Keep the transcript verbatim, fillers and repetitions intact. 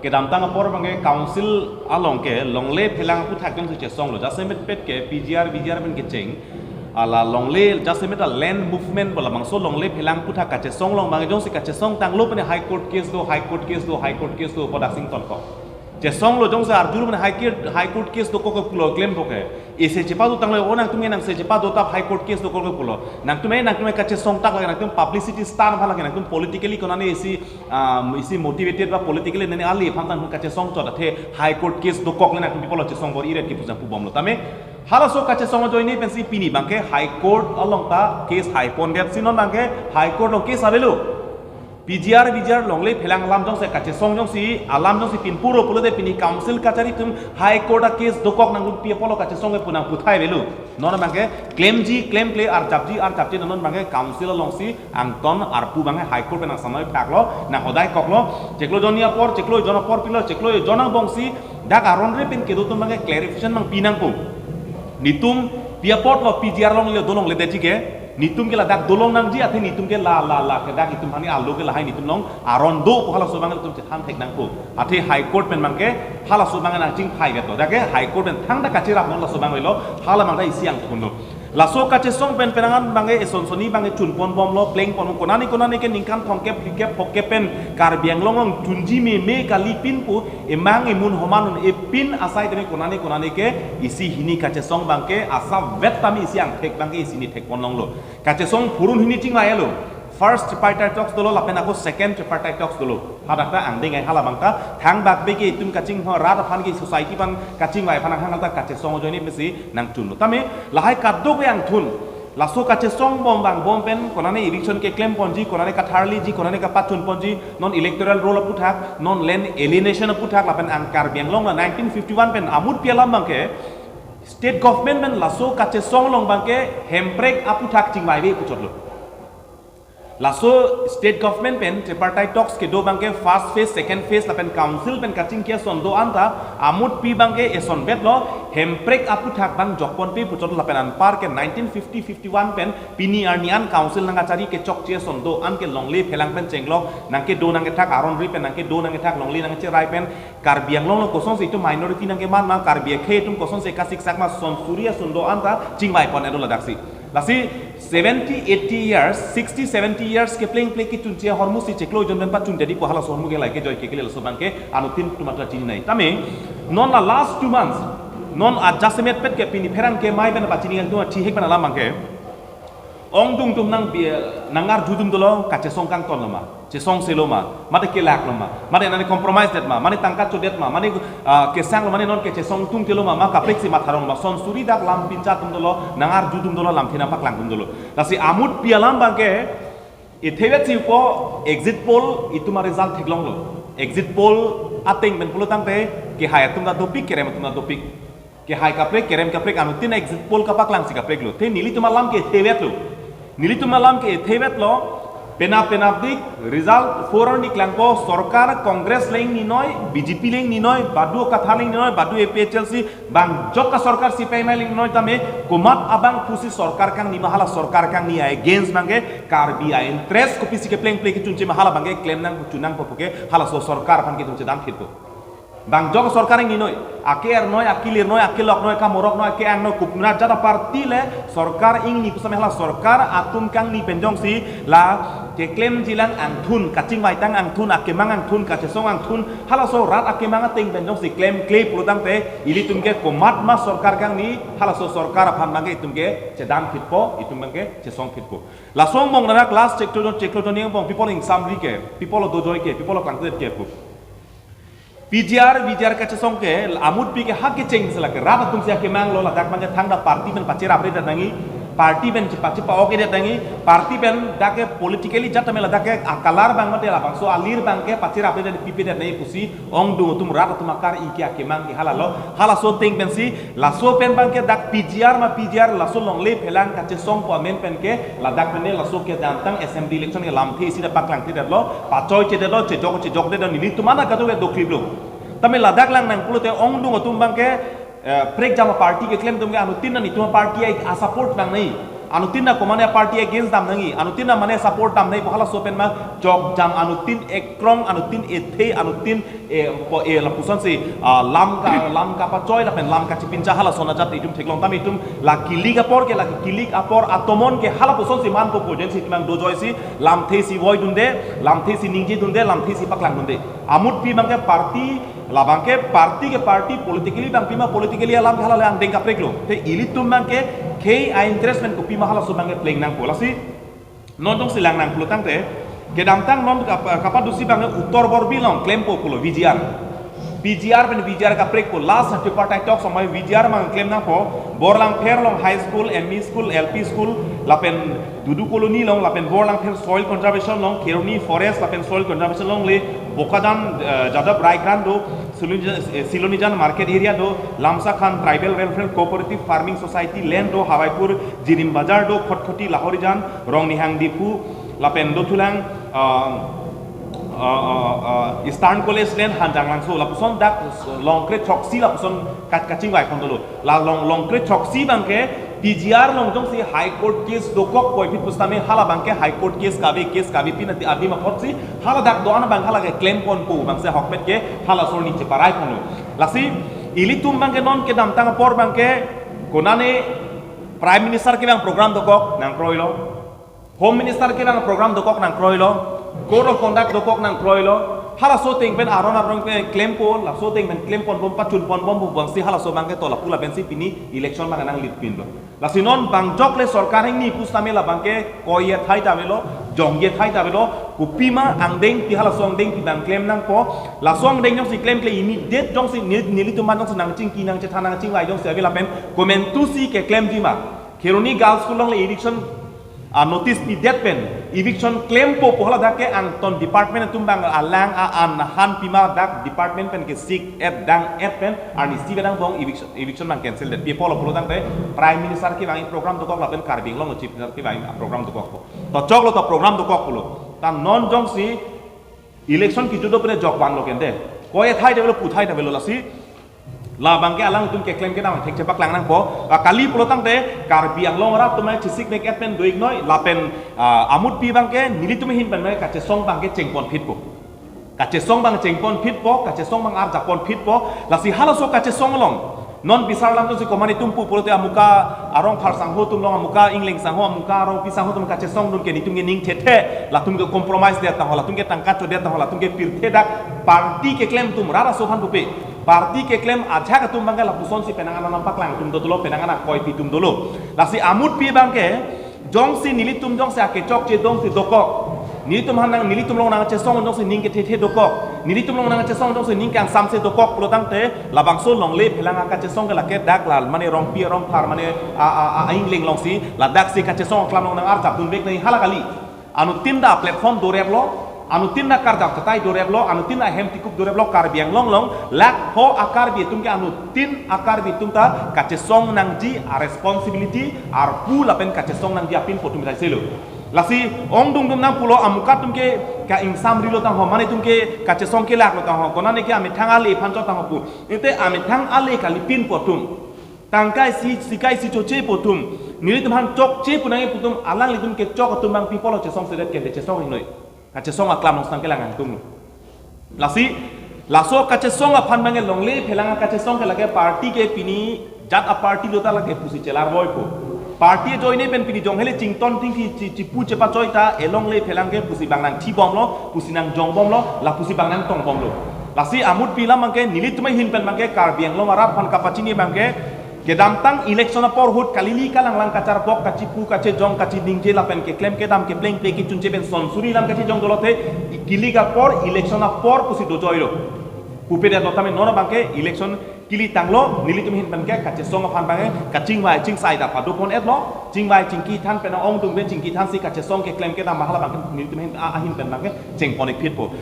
Kedamtang apor abangke council along ke longle phelang aphuthak jongsi chesonglo, jasemet pet ke P G R, V G R pen kecheng. Hala longle jasemet a land movement pu labangso longle phelang aphuthak kachesong along abang jongsi kachesong tanglo pen High Court case do, High Court case do, High Court case do pu dak sing tonkok. Chesonglo jongsi arjur pen High Court, High Court case dokok ke pulo klem po ke. Isi chepado tanglo, o nangtum nangsi chepado tap High Court case dokok ke pulo. Nangtum, nangtum kachesong tak lake, nangtum publicity stunt aphan lake, nangtum politically konane isi, um, isi motivated ba politically nene ali aphan tang kachesong chot athe High Court case dokok le nangtum pi apotlo chesong bor-iret ke pu jang pubomlo. Tame halaso kachesong ajoine pensi pini abangke High Court along ta case haipondet si non abangke High Court along case avelo. P G R, V G R longle phelang alam jongsi kachesong jongsi, alam jongsi pinpuro pulote pini council kachari atum High Court a case dokok nangtum pi apotlo kachesong ke pu nang puthai avelo. Non abangke klemji klemkle, arjapji arjapji, non abangke council alongsi angton arpu abangke High Court pen nang samai phaklo, nang hodai koklo, chiklo jonni apor, chiklo jon apor pilo, chiklo jon angbongsi dak aron-re pen kedo atum abangke clarification nangpi nangpo. Netum pi apotlo P G R along yo dolongledetji ke, netum ke ladak dolong nangji, athe netum ke la la la ke dak itum hani alo ke lahai netum along aron do pu halaso abang netum chethan thek nangpo. Athe High Court pen abangke halaso abang nangchingphai veto. Dak ke High Court pen thangta kachirap non laso abang avelo, hala abangta isi angthunlo. Laso kachesong pen penang an abangke eson soni abangke chunponbomlo, plengponbom, konane konane ke ningkan thomkep, phlikep, phokep pen Karbi Anglong along chunji meme kali pin pu emang emun homan un-e pin asai tame konane konane ke isi hini kachesong abangke asap vet tame isi angthek abangke isi ni thekpon longlo. Kachesong phurun hini chingvailo. First tripartite talks dolo lapen ako second tripartite talks dolo. Hadak ta angdeng ai hala abangta thangbak be ke itum kachingho rat aphan ke society aphan kachingvai aphan hangal ta kachesong ajoine pensi nangchunlo. Tame lahai kadokave angthun. Laso kachesong bom vangbom pen konane eviction keklemponji, konane katharliji, konane kapachunponji, non electoral roll aphuthak, non land alienation aphuthak lapen ang Karbi Anglong la nineteen fifty-one pen amutpi alam abangke state government pen laso kachesong along abangke hemprek aphuthak chingvaive puchotlo. Laso state government pen tripartite talks kedo abangke first phase, second phase lapen council pen kachingki ason do-an ta amutpi abangke eson vetlo, hemprek aphuthak abang jokponpe puchot lapen anpar ke nineteen fifty fifty-one pen pini arni an council nangkachari kechokche ason do-an ke longle phelang pen chenglok, nangkedo nangkethak aron-re pen nangkedo nangkethak longle nangcherai pen Karbi Anglong along kosonsi itum minority nangkeman ma, Karbi akhei atum kosonsi kasiksak ma, son suri ason do-an ta chingvaipon edo ladaksi. Lasi seventy, eighty years, sixty, seventy years kepleng pleng kechunche ahormu si chiklo jon pen pachun dedi pu halaso ahormu ke lahai kejoi kekele laso abangke anuttin atum atra chini nai. Tame non la last two months, non ajasemet pet ke pini pherangke amei pen pachini kangtung athihek pen alam abangke ongdung atum nang bi-, nang arjudun dolo kachesong kangtonlo ma, chesongselo ma, mate kelaklo ma, mate nani compromise det ma, mate tangka chodet ma, mate, ah, kesanglo, mate non kechesong tungtelo ma, ma kaprek si matharong ma, son suri dak lam pincha atum dolo, nang arjudun dolo, lamthe nangpaklangdun dolo. Lasi amutpi alam abangke ithevet si upo exit poll itum a-result theklonglo. Exit poll ateng pen pulo tangte kehai atum ta dopik, kerem atum ta dopik. Kehai kaprek, kerem kaprek, anuttin exit poll kapaklang si kapreklo. Te nelitum alam ke ithevetlo. Nelitum alam ke ithevetlo. Penap penapdik result four arni klangpo, sorkar Congress le ingni noi, B J P le ingni noi, badu Kathar le ingni noi, badu A P H L C, bang jok asorkar C P I M le ingni noi tame, komat abang pusi sorkar kangni ma hala sorkar kangni against abangke Karbi a-interest kopisi kepleng pleng kechunche ma hala abangke klem nang chun nangpo puke halaso sorkar aphan ke itum chedam phitpo. Bang jok sorkar ingni noi, ake er noi, ake lir noi, ake lok noi, ake morok noi, ake ang noi, kopina jat aparty le sorkar ingni pusitame hala sorkar atum kangni pen jongsi la keklemjilang angthun, kachingvaitang angthun, akemang angthun, kachesong angthun, halaso rat akemang ateng pen jongsi klemkle pulo tangte ilitum ke komat ma sorkar kangni, halaso sorkar aphan abangke itum ke chedam phitpo, itum abangke chesong phitpo. Laso angbong nara class chiklo jon, chiklo jon angbong pi apotlo ingsam ri ke, pi apotlo dojoi ke, pi apotlo kangtet ke pu. P G R, V G R kachesong ke, amutpi ke ha kecheng si lake, rat atum si akemanglo, ladak abangke thangta party pen pacherapredet nangji, party pen chepa chepa-ok-edet nangji, party pen dak ke politically jat tame ladak ke a-color abang mate labangso alir abangke pacherapredet pipedet nangji pusi ongdung atum rat atum akar-i ke akemang ke halalo, halaso ateng pensi, laso pen abangke dak P G R ma P G R laso longle phelang kachesongpo amen pen ke, ladak pen ne laso kedamtang assembly election ke lamthe isi ta paklangthedetlo, pachoichedetlo, chejok chejokdetlo, nelitum ana kadokave dokliplo. Tame ladak lang nang pulote ongdung atum abangke, eh, prekjam aparty keklem atum ke anuttin nelitum aparty ai a-support nangnei. Anuttin na komane party against dam nangji, anuttin na mane support dam nangji pu halaso pen ma jokjam anuttin ekrong, anuttin ethe, anuttin e, po, e, lapusonsi, ah, lam ka, lam kapachoi lapen lam kachipincha halason ajat itum theklong tame itum la kilik apor ke, la kilik apor atomon ke halapusonsi manpo pu jongsi itum nangdojoisi lamthe si voidunde, lamthe si ningjedunde, lamthe si paklangdunde. Amutpi abangke party, labangke party ke party, politically abang pima politically alam ke hala le angdeng kapreklo. Te ilitum abangke khei a-interest pen kopima halaso abangke pleng nangpo. Lasi non jongsi lang nangpulo tangte, kedamtang non kap-, kapadusi abangke Uttor Borbil along klempo pulo V G R. P G R pen V G R kaprekpo, last tripartite talks amei V G R abang klem nangpo, Borlangpher along high school, M E school, L P school, lapen Dudu Colony along, lapen Borlangpher soil conservation along, Kheroni forest lapen soil conservation along le, Bokajan, eh, Jadab Rai Grant do, Silonijan, eh, Silonijan market area do, Lamsakhan Tribal Welfare Cooperative Farming Society land do, Hawaipur Jirim Bazar do, Khatkhati Lahorijan, Rongnihang Diphu, lapen dothulang, ah, ah, ah, ah, Eastern College land Hanjanglangso, lapuson dak Longkre Choksi lapuson kat kachingvai pon dolo. La Long, Longkre Choksi abangke P G R along jongsi High Court case dokok puvoiphit pusitame hala abangke High Court case kave, case kave pin ati adim apotsi hala dak do-an abang hala ke klem ponpo, abangsi ahokpet ke halaso arni cheparai ponlo. Lasi ilitum abangke non kedamtang apor abangke konane Prime Minister kevang program dokok nangkroilo. Home Minister kevang program dokok nangkroilo, Code of Conduct dokok nangkroilo, halaso ateng pen aron aron pen klempo, laso ateng pen klem ponbom, pachun ponbom pu abangsi halaso abangke to lapu lapensi pini election abang nanglit pinlo. Lasi non bang jokle sorkar hingni pusitame labangke koi-e thai ta avelo, jong-e thai ta avelo, kopima angdengpi halaso angdengpi abang klem nangpo, laso angdeng jongsi klemkle immediate jongsi neli, nelitum abang jongsi nangchingki nangchethan nangchingvai jongsi ave lapen komantusi keklemji ma. Kheroni Girls School along le eviction, ah, notice pidet pen eviction klempo pu hala dak ke angton department atum abang alang a-an han pima dak department pen kesik-et dang-et pen arnisi abang angbong eviction, eviction abang cancel det. Pi apotlo pulo tangte Prime Minister kevang program dokok lapen Karbi Anglong Chief Minister kevang program dokokpo. To choklo to program dokok pulo. Ta non jongsi election kejut do pen jok vanlo kente. Koi-e thai ta avelo, pu thai ta avelo lasi. Labangke alangtum keklem kedam thekche paklang nangpo. Ah, kali pulo tangte Karbi Anglong arat atum chesik mek-et pen do-iknoi lapen, ah, amutpi abangke nelitum ahin pen abangke kachesong abangke chengponphitpo. Kachesong abang chengponphitpo, kachesong abang arjapponphitpo. Lasi halaso kachesong along non bisar alam atumsi komane atum pu pulote amuka arong phar sangho atum along, amuka ingleng sangho, amuka arongpi sangho atum kachesongdun ke nelitum ke ning thethe, latum ke compromise det tangho, latum ke tangka chodet tangho, latum ke pirthe dak party keklem atum rara so aphan pupe. Party keklem ajahak atum abangke lapusonsi penang an nangpaklangdun dolo, penang an koipi dun dolo. Lasi amutpi abangke jongsi nelitum jongsi akechokche dongsi dokok, nelitum aphan nang, nelitum along nangchesong jongsi ning kethethe dokok, nelitum along nangchesong jongsi ning kangsamse dokok pulo tangte labangso longle phelang akachesong ke lake dak la mane rongpi rongphar mane a, a, a, a-ingleng alongsi ladaksi kachesong aklam along nang-arjapdunvek nangji hala kali. Anuttin ta platform doreplo, anuttin ta karjap katai doreplo, anuttin ahem tikup doreplo, Karbi Anglong along lakh pho a-Karbi atum ke anuttin a-Karbi atum ta kachesong nangji a-responsibility, arpu lapen kachesong nangji apinpo atum ta selo. Lasi ongdungdung nangpulo amuka atum ke ka-ingsamrilo tangho, mane atum ke kachesong kelaklo tangho, konane ke amethang ale aphan chot tangho pu. Ite amethang ale kalipinpo atum. Tangka isi, sika isi chochepo atum. Nelitum aphan chokche pu nangji pu atum, alanglitum kechok atum abang pi apotlo chesongsedet kente, chesong-iknoi. Kachesong aklam along sitang kelang angtung. Lasi, laso kachesong aphan abangke longle phelang akachesong ke lake party ke pini jat a-party lo ta lake pusi chelarvoipo. Party ajoine pen pini jong hele chington thingki chi, chipu chepachoi ta elongle phelang ke pusi abang nangthibomlo, pusi nangjongbomlo, la pusi abang nangtongbomlo. Lasi amutpi alam abangke nelitum ahin pen abangke Karbi Anglong arat aphan kapachini abangke kedamtang election apor ahut kalili kalanglang kacharpok, kachipu, kachejong, kachiningje lapen keklem kedam keplengple kechunche pen son suri alam kachejong dolo te, kilik apor, election apor pusi dojoilo. Pupedet lo tame non abangke election kili tanglo, nelitum ahin pen ke kachesong aphan abangke kachingvai chingsai ta padopon-etlo, chingvai chingki than pen ongdung pen chingki thansi kachesong keklem kedam hala abangke nelitum ahin, a, ahin pen abangke chengpon-ikphitpo.